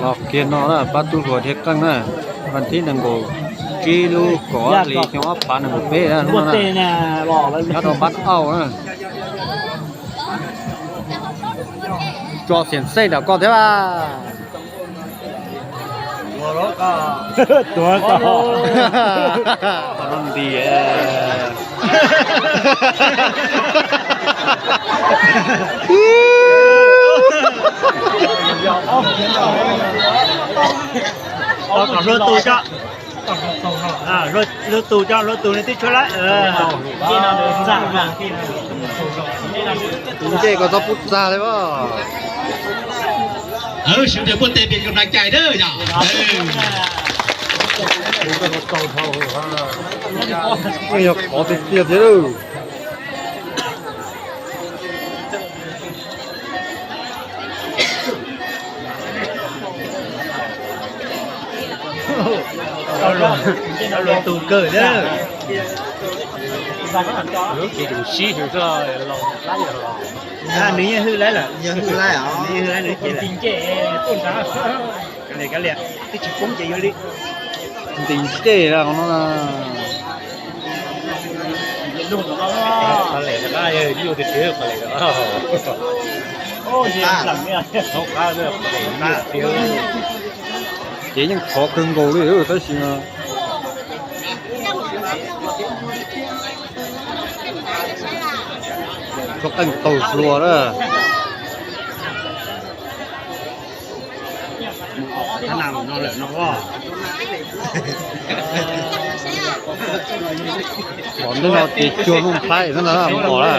Los kiag no na pab tub hluas Thiaj Qeej na, vas thib nees nkaum tsib lub kaum ob hlis xyoo ob phav nees nkaum peb na, nyob rau Npab Auj na. Tso xiam xej nram koj thiab a. Tuav koj. Qhov no nti. Hlua tus coj, hlua tus coj, hlua tus nws twb tshuav lawm. Tus ncej ko txhob pub txag li as. Sawv daws muaj tes pem tus hnav cai na yom. Yog qhov tiag tiag thiab lawm. Hlua tus kawg thiab. Lub tsis tus sib hlub xwb, los laib los. Nws yeej hwj laib lawm, nws yeej hwj laib os, nws yeej hwj laib nws ces lawm. Kav liam, kav liam, twb tsis poob ces yuav li. Nti ncej no. Qhov lem rov qab, yog yus tus twg qhov lem rov qab. Ces yeej khov kawg nkaus li tab sis mas Txhob qeej taug hlua na. Pom ntawm no ces cuag Nuj Nplhaib no na, pom na.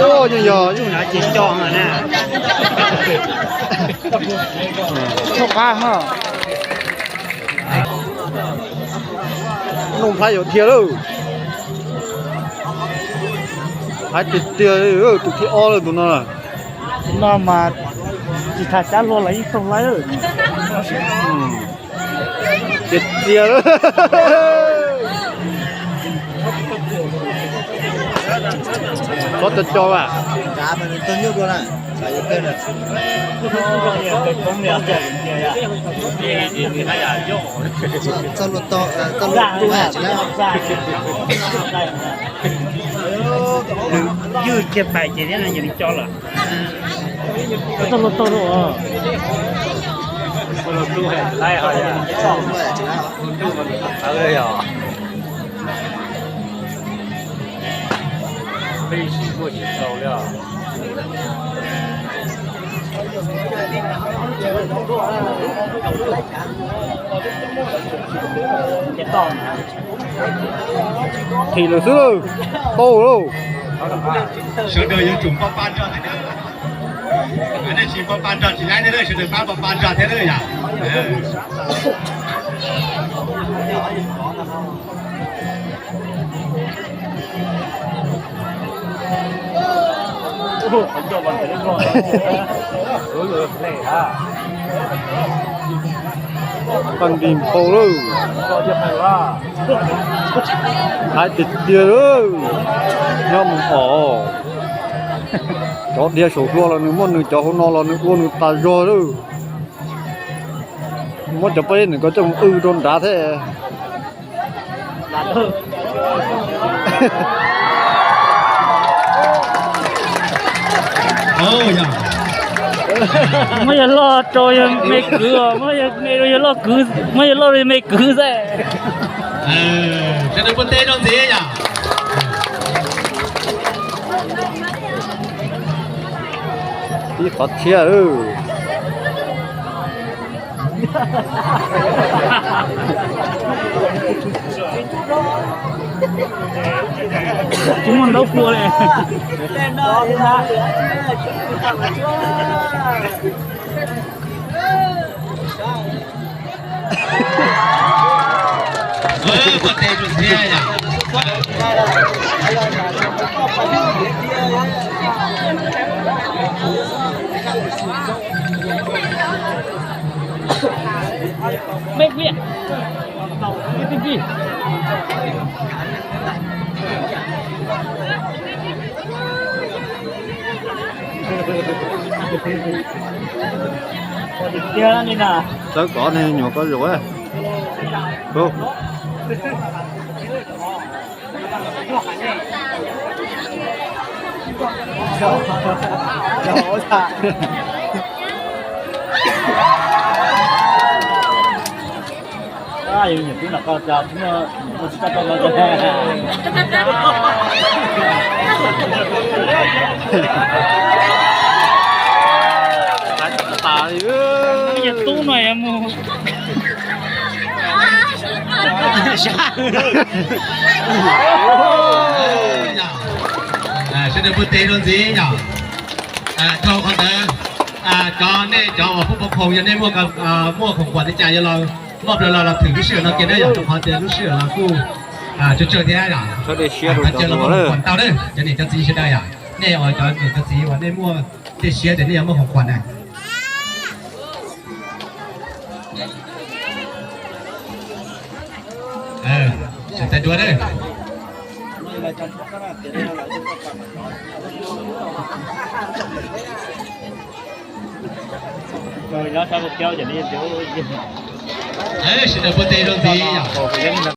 Ua, yeej yog, yeej yog ces coj na. Txhob qab ha. Nuj Nplhaib yuav dhia lawm. Hais tiag tiag, tus thib ob lawm tus no. No mas tsis tham cab hlua los yeej taug laib. Tiag tiag. Txhob co co as. Nws ywj kiag pais ces thiab no ces nws co lawm. Tau los tau rau. Thim lawm xwb lauj, tau lauj. Sawv daws yuav tsum pab pab nrog thiab, nej tsis pab pab nrog tsis laib thiab, sawv daws pab pab nrog thiab yom. Paj nti nphau lawm. Hais tiag tiag lawm, nyob mus os. Cov dhia saum hlua los nws muaj nws, cov hauv no los nws ua nws tas zog lawm. Muab cov paj zeb nws ko coj mus wb rau nrad thiab. Muab yawg loj rau yawg me kwv, muab yawg me rau yawg loj kwv, muab yawg loj rau yawg me kwv xwb. Sawv daws pub teb rau ntxiv yom. Ib qhov thiab. Tsis muaj ntaub pua li. Txawb kov ne nyuam koj zuj. Tub no mus. Sawv daws npuaj teg rau ntxiv yom. Dhau qhov ntawd, cov nej cov uas pub pov khoom yog nej muaj khoom kuam li cas yog los moj plaws los los thwm lub sij hawm no kiag na yom, rau qhov tias lub sij hawm los kuj tsawg tsawg thiab yom. Cov cov los muaj khoom kuam tau na, cov niam cov txiv sawv daws yom, nej uas cov niam cov txiv uas nej muaj tej siab tias nej yuav muaj khoom kuam na. Sawv daws dua na. Sawv daws npuaj teg rau ntxiv yom.